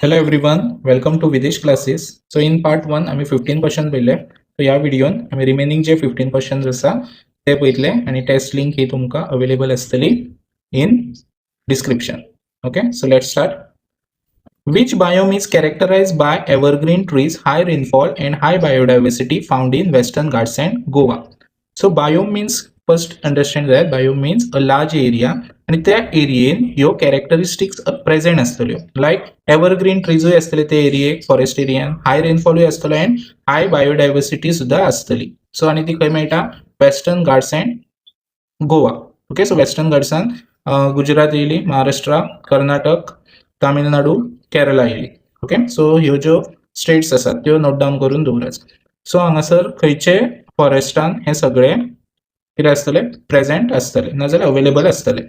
Hello everyone, welcome to Videsh Classes. So in part 1 आमी 15 question पळयले. So ह्या व्हिडियोन आमी रिमेनिंग जे 15 क्वेश्चन्स आसा ते पळयतले आनी टेस्ट लिंक ही तुमकां अवेलेबल आसतली in description. Okay, so let's start. Which biome is characterized by evergreen trees, high rainfall and high biodiversity found in Western Ghats and Goa? So biome means, first understand that biome means a large area आणि त्या एरियेन ह्यो characteristics present आसतल्यो, लायक evergreen ट्रीजूय आसतले ते एरियेक, forest एरियान हाय रेनफॉलूय आसतलो and high biodiversity सुद्दां आसतली. So आनी ती खंय मेळटा? Western Ghats and Goa. Okay, so western घाट्सान Gujarat येयली, महाराष्ट्र, कर्नाटक, तामिळनाडू, केरला येयली. ओके, सो ह्यो ज्यो स्टेट्स आसात त्यो नोट डावन करून दवरात. सो हांगासर खंयचे फॉरेस्टान हे सगळे कितें आसतले? प्रेझेंट आसतले नाजाल्यार अवेलेबल आसतले.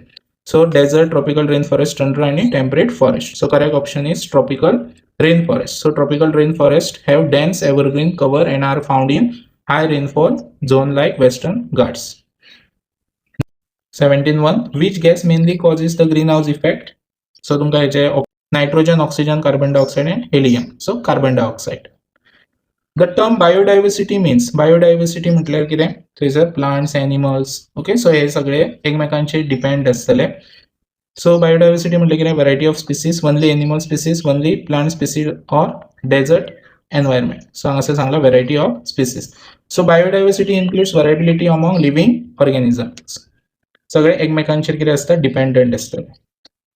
So desert, tropical rain forest, tundra आनी temperate forest. So correct option is tropical rain forest. So tropical rain forest have dense evergreen cover and are found in high rainfall zone like Western Ghats. 17.1, which gas mainly causes the greenhouse effect? So तुमकां हेचे nitrogen, oxygen, carbon dioxide and helium. So carbon dioxide. The term biodiversity means, biodiversity म्हटल्यार कितें? थंयसर plants, animals, okay, so हे सगळे एकमेकांचेर depend आसतले. So biodiversity म्हटल्यार कितें? Variety of species, only animal species, only plant species or desert environment. So हांगासर सांगला variety of species. So biodiversity includes variability among living organisms. सगळे एकमेकांचेर कितें आसता? डिपेंडंट आसतले.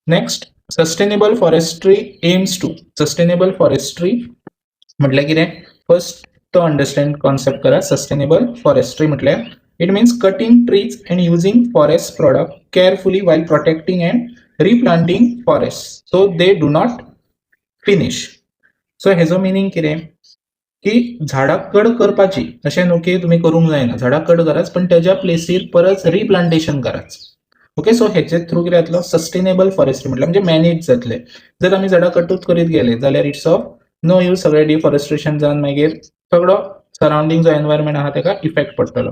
Next, sustainable forestry aims to. Sustainable forestry म्हटल्यार कितें? First तो understand concept करा. सस्टेनेबल फॉरेस्ट्री म्हटल्यार it means cutting trees and using forest product carefully while protecting and replanting forest so they do not finish. So हेजो meaning कितें की झाडां cut करपाची अशें न्हू की तुमी करूंक जायना. झाडां कट करात, पण तेज्या प्लेसीर परत रिप्लांटेशन करात. ओके, सो हेचे थ्रू कितें जातलो? सस्टेनेबल फॉरेस्ट्री म्हटल्यार म्हणजे मॅनेज जातले. जर आमी झाडां कटूच करीत गेले जाल्यार it's of no use. सगळें डिफॉरेस्ट्रेशन जावन मागीर सगळो सरावंडींग जो एनवायरमेंट आहा तेका इफेक्ट पडटलो.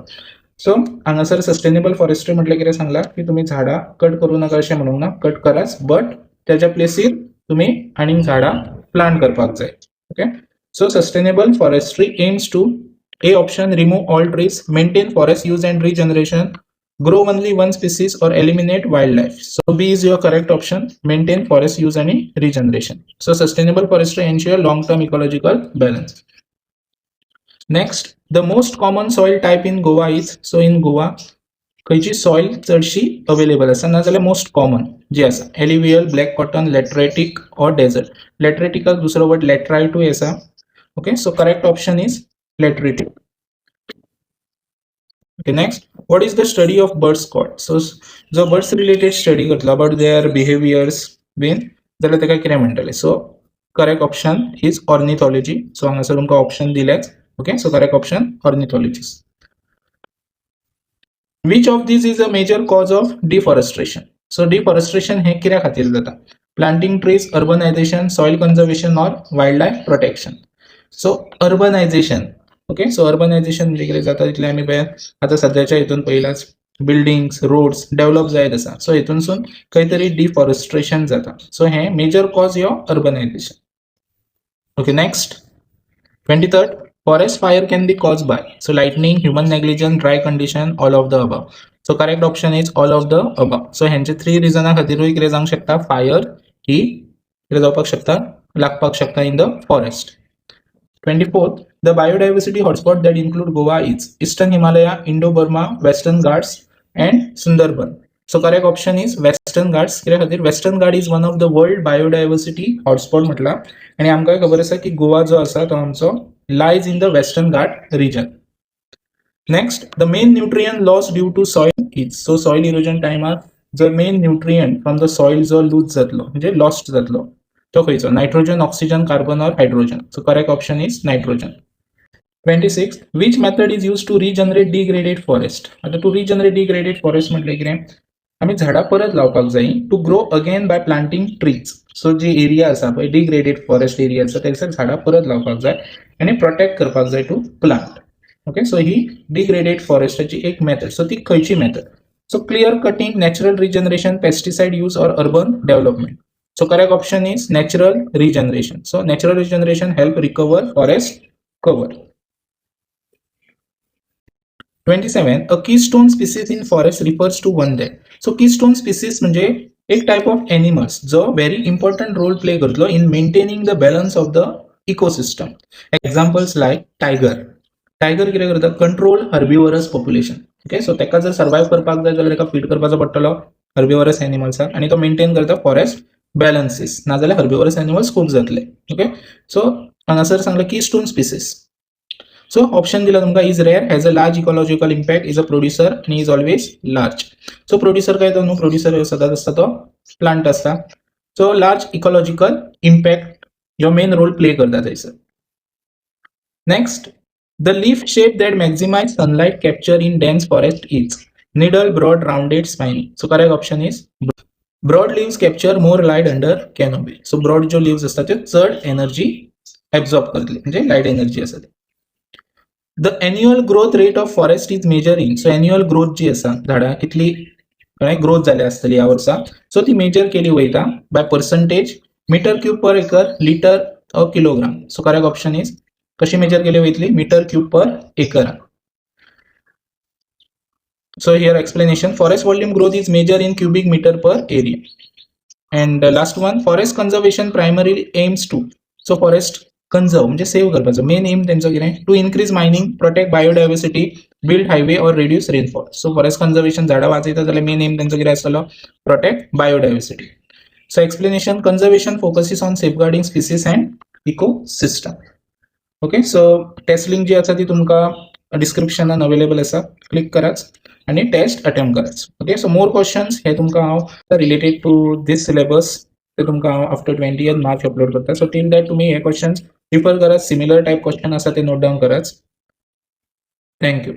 सो हांगासर सस्टेनेबल फॉरेस्ट्री म्हटल्यार कितें सांगलां की तुमी झाडां कट करूं नाका अशें म्हणूंक ना, कट कराच, बट तेज्या प्लेसीर तुमी आनीक झाडां प्लांट करपाक जाय. Okay, so sustainable forestry aims to, A option, remove all trees, maintain forest use and regeneration, grow only one species or eliminate wildlife. So B is your correct option, maintain forest use and regeneration. So sustainable forestry ensure long-term ecological balance. Next, the most common soil type in Goa is. So in Goa, खंयची soil चडशी available आसा नाजाल्यार most common जी आसा? Alluvial, black cotton, lateritic or desert. लॅटरेटिकाक दुसरो word लॅटरायटूय आसा. Okay, so correct option is lateritic. Okay, next, what is the study of birds called? So जो birds related study करतलो अबाउट there behaviours बीन जाल्यार तेका कितें म्हणटले? So correct option is ornithology. So हांगासर तुमकां option दिल्याच. Okay, so correct option ornithologist. Which of these is a major cause of deforestation? So deforestation हे कित्या खातीर जाता? Planting trees, urbanization, soil conservation or wildlife protection. So urbanization. Okay, so urbanization म्हणजे कितें जाता तितलें आमी पळयात. आतां सद्याच्या हितून पळयलाच, बिल्डिंग्स, रोड्स डेव्हलप जायत आसा. सो हितूनसून खंय तरी डिफॉरेस्ट्रेशन जाता. सो हें मेजर कॉज हो urbanization. Okay, next, 23rd, forest fire can be caused by. So lightning, human negligence, dry condition, all of the above. So correct option is all of the above. So हेंचे three Rijna खातीरूय कितें जावंक शकता, fire ही कितें जावपाक शकता, लागपाक शकता in the forest. 24th, the biodiversity hotspot that include Goa is Eastern Himalaya, Indo-Burma, Western Ghats and Sundarban. So correct option is Western Ghats. कित्या खातीर? Western Ghat is one of the world biodiversity hotspot म्हटला आनी आमकां खबर आसा की गोवा जो आसा तो आमचो lies in the Western Ghat region. Next, the main nutrient loss due to soil is. So soil erosion टायमार जो main nutrient from the soil जो लूज जातलो, म्हणजे लॉस्ट जातलो, तो खंयचो? Nitrogen, oxygen, carbon or hydrogen. So correct option is nitrogen. 26, which method is used to regenerate degraded forest? आता two regenerate degraded forest म्हटलें कितें? आमी झाडां परत लावपाक जाय, to grow again by planting trees. So ji area आसा पळय, डिग्रेडेड फॉरेस्ट एरिया आसा, थंयसर झाडां परत लावपाक जाय आनी प्रोटेक्ट करपाक जाय टू प्लांट. ओके, सो ही डिग्रेडेड फॉरेस्टाची एक मेथड. सो ती खंयची method? So clear cutting, natural regeneration, pesticide use or urban development. So correct option is natural regeneration. So natural regeneration help recover forest cover. 27, a keystone species in forest refers to one that. So keystone species म्हणजे एक type of animals जो very important role play करतलो in maintaining the balance of the ecosystem. Examples like tiger. Tiger कितें करता? Control herbivorous population, okay? So ताका जर survive करपाक जाय जाल्यार ताका फीड करपाचो पडटलो हर्बिवरस एनिमल्साक आनी तो मेंटेन करता फॉरेस्ट बॅलन्सीस, नाजाल्यार हर्बिवरस एनिमल्स खूब जातले, ओके? सो हांगासर सांगलें कीस्टोन स्पिसीस. सो ऑप्शन दिला तुमकां is rare, has a large ecological impact, is a producer आनी is always large. So producer काय तो न्हू, प्रोड्युसर सदांच आसता तो प्लांट आसता. सो लार्ज इकोलॉजिकल इम्पॅक्ट ह्यो मेन रोल प्ले करता थंयसर. Next, the leaf shape that maximize sunlight capture in dense forest is needle, broad, rounded, spiny. So correct option is broad leaves capture more light under canopy. So broad ज्यो lives असतात त्यो चड energy absorb करतले, म्हणजे light energy आसा ती. The annual growth rate of forest is measure in. So annual growth जी आसा, झाडां कितली कळ्ळें ग्रोथ जाल्या आसतली ह्या वर्सा, सो ती मेजर केली वयता by percentage, meter cube per acre, litre or kilogram. So correct option is कशी मेजर केली वयतली? Meter cube per acre. So here explanation, forest volume growth is measured in cubic meter per area. And the last one, forest conservation primarily aims to. So forest conserve म्हणजे save करपाचो main M तेंचो कितें? To increase mining, protect biodiversity, build highway or reduce rainfall. So forest conservation, झाडां वाचयता जाल्यार main M तेंचो कितें आसतलो? Protect biodiversity. So explanation, conservation focuses on safeguarding species and ecosystem. Okay, so test link जी आसा ती तुमकां डिस्क्रिप्शनान अवेलेबल आसा. क्लिक कराच आणि टेस्ट अटेम्प्ट कराच. ओके, सो मोर क्वेश्चन्स हे तुमकां हांव रिलेटेड टू these syllabus ते तुमकां हांव आफ्टर 20 मार्च अपलोड करता. सो टील that तुमी हे क्वेश्चन्स रिफर करात, सिमिलर टायप क्वेश्चन आसा ते नोट डावन करात. Thank you.